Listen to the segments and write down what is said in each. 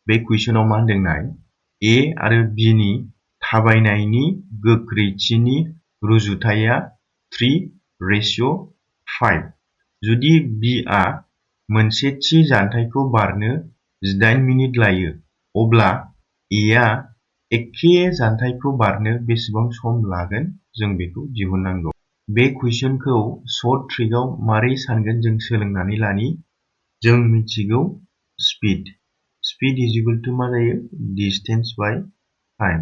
बे कुइसनाव मा होनदोंनाय A आरो B नि थाबायनायनि गोख्रैथिनि रुजुथाया 3:5 जुदि B आ मोनसे थि जानथायखौ बारनो 18 मिनिट लायो अब्ला A आ एखे जानथायखौ बारनो बेसेबां सम लागोन जों बेखौ दिहुननांगौ। बे कुइसनखौ सर्ट ट्रिकआव मारै सानगोन जों सोलोंनानै लानि। जों मिथिगौ स्पीड इज इक्वल टू मा जायो डिस्टेंस बाय टाइम।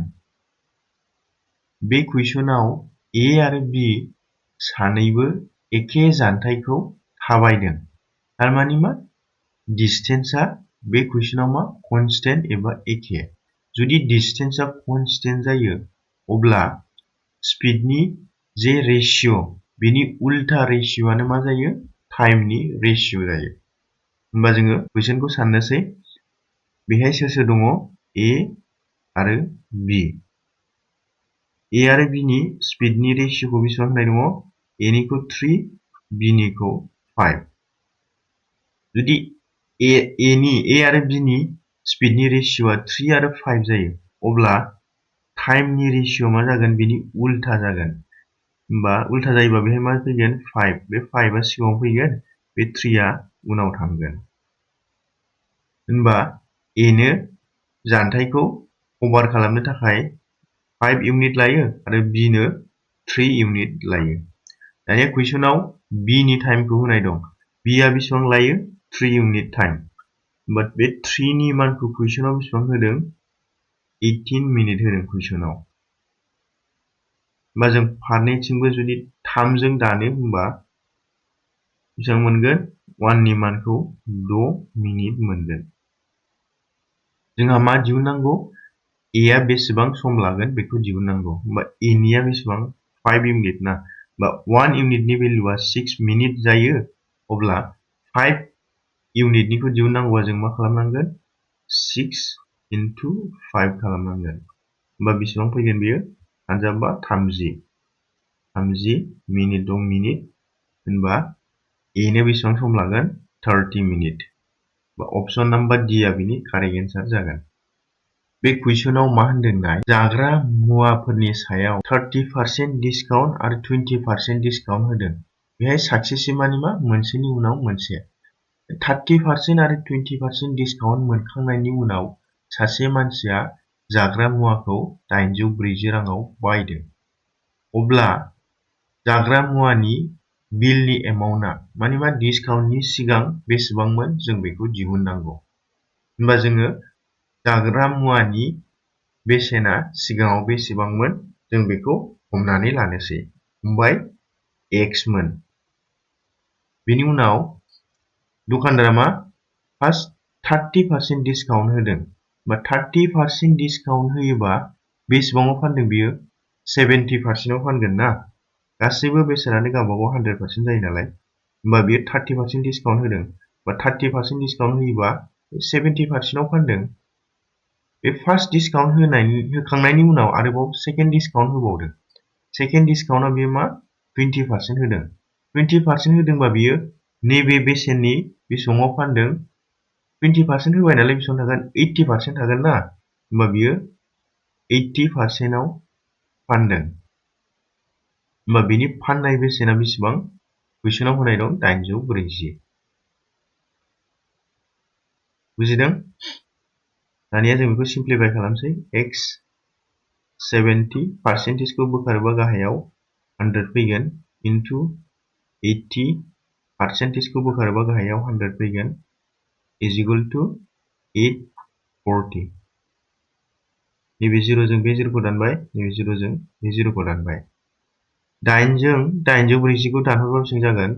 बे कुइसनाव A आरो B सानैबो एखे जानथायखौ थाबायदों थारमानि मा डिस्टेंसआ बे कुइसनाव मा कनस्टेंट एबा एखे। जुदि डिस्टेंसआ कनस्टेंट जायो अब्ला स्पीडनि जे रेशियो बेनि उल्टा रेशियोआनो मा जायो टाइमनि रेशियो जायो। होमबा जोङो कुइसनखौ साननोसै बेहाय सोर दङ A आरो B। A आरो B नि स्पीडनि रेशियोखौ बेसेबां होनाय दङ A निखौ 3 B निखौ 5। जुदि A आरो B नि स्पीडनि रेशियोआ 3 आरो 5 जायो अब्ला टाइमनि रेशियो मा जागोन बेनि उल्टा जागोन। होमबा उल्टा जायोबा बेहाय मा फैगोन 5 बे 5 आ सिगाङाव फैगोन बे 3 आ उनाव थांगोन। होनबा A नो जानथायखौ कभार खालामनो थाखाय 5 इउनिट लायो आरो B नो 3 इउनिट लायो। दानिया कुइसनाव B नि टाइमखौ होनाय दं। B आ बेसेबां लायो 3 इउनिट टाइम। होमबा बे 3 नि मानखौ कुइसनाव बेसेबां होदों 18 मिनिट होदों कुइसनाव। होमबा जों फारनैथिंबो जुदि 3 जों दानो होमबा बेसेबां मोनगोन 1 नि मानखौ 6 मिनिट मोनगोन। जोंहा मा दिहुननांगौ A आ बेसेबां सम लागोन बेखौ दिहुननांगौ। होमबा A निया बेसेबां 5 इउनिट ना होमबा 1 इउनिटनि भेल्युआ 6 मिनिट जायो अब्ला 5 इउनिटनिखौ दिहुननांगौबा जों मा खालामनांगोन 6 into 5 खालामनांगोन। होमबा बेसेबां फैगोन बेयो आनजाबा 30 मिनिट 10 मिनिट होनबा A नो बेसेबां सम लागोन 30 मिनिट। अपसन नाम्बार D आ बिनि कारेक्ट एन्सार जागोन। बे कुइसनाव मा होनदोंनाय जाग्रा मुवाफोरनि सायाव 30% डिसकाउन्ट आरो 20% डिसकाउन्ट होदों। बेहाय साक्सेसिमानि मा मोनसेनि उनाव मोनसे 30% आरो 20% डिसकाउन्ट मोनखांनायनि उनाव सासे मानसिया जाग्रा मुवाखौ 840 राङाव बायदों। अब्ला जाग्रा मुवानि बिलनि एमाउन्टआ माने मा डिसकाउन्टनि सिगां बेसेबांमोन जों बेखौ दिहुननांगौ। होनबा जोङो जाग्रा मुवानि बेसेना सिगाङाव बेसेबांमोन जों बेखौ हमनानै लानोसै। हमबाय X मोन। बेनि उनाव दखानदारा मा फार्स्ट 30% डिसकाउन्ट होदों। बा 30% डिसकाउन्ट होयोबा बेसेबाङाव फानदों बियो 70% आव फानगोन ना। गासैबो बेसादानो गावबागाव 100% जायो नालाय। होमबा बियो 30% डिसकाउन्ट होदों। बा 30% डिसकाउन्ट होयोबा 70% आव फानदों। बे फार्स्ट डिसकाउन्ट होखांनायनि उनाव आरोबाव सेकेन्ड डिसकाउन्ट होबावदों। सेकेन्ड डिसकाउन्टआ बेयो मा 20% होदों। 20% होदोंबा बियो नैबे बेसेननि बेसेबाङाव फानदों 20% होबाय नालाय बेसेबां थागोन 80% थागोन ना। होमबा बियो 80% आव फानदों। होमबा बिनि फाननाय बेसेना बेसेबां कुइसनाव होनाय दं 840। बुजिदों? दानिया जों बेखौ सिम्प्लिफाइ खालामसै x 70% खौ बोखारोबा गाहायाव 100 फैगोन इनटु 80% खौ बोखारोबा गाहायाव 100 फैगोन इज इक्वल टु 840। नैबे 0 जों बे 0 खौ दानबाय नैबे 0 जों बे 0 खौ दानबाय। 8 जों 840 खौ दानहरबा बेसेबां जागोन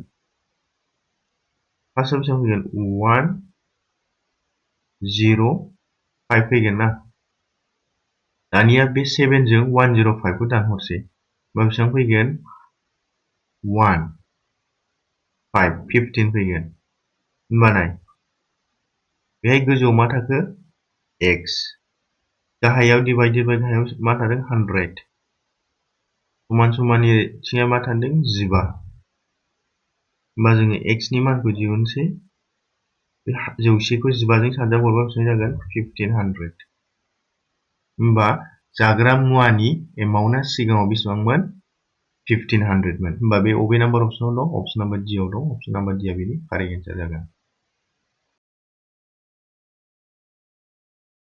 फार्स्टआव बेसेबां फैगोन 105 फैगोन ना। दानिया बे 7 जों 105 खौ दानहरसै होमबा बेसेबां फैगोन 15 फैगोन। होमबा नाय बेहाय गोजौआव मा थाखो x गाहायाव डिभाइडेड बाय गाहायाव मा थादों 100 समान समाननि थिङा मा थादों 15। होमबा जोङो x नि मानखौ दिहुनसै बे 100खौ 15 जों सानजाबहरबा बेसेबां जागोन 1500 होमबा जाग्रा मुवानि एमाउन्टआ सिगाङाव बेसेबांमोन 1500 मोन होमबा बे अबे नाम्बार अपसनाव दं अपसन नाम्बार डि आव दं अपसन नाम्बार डि आ बेनि कारेक्ट एन्सार जागोन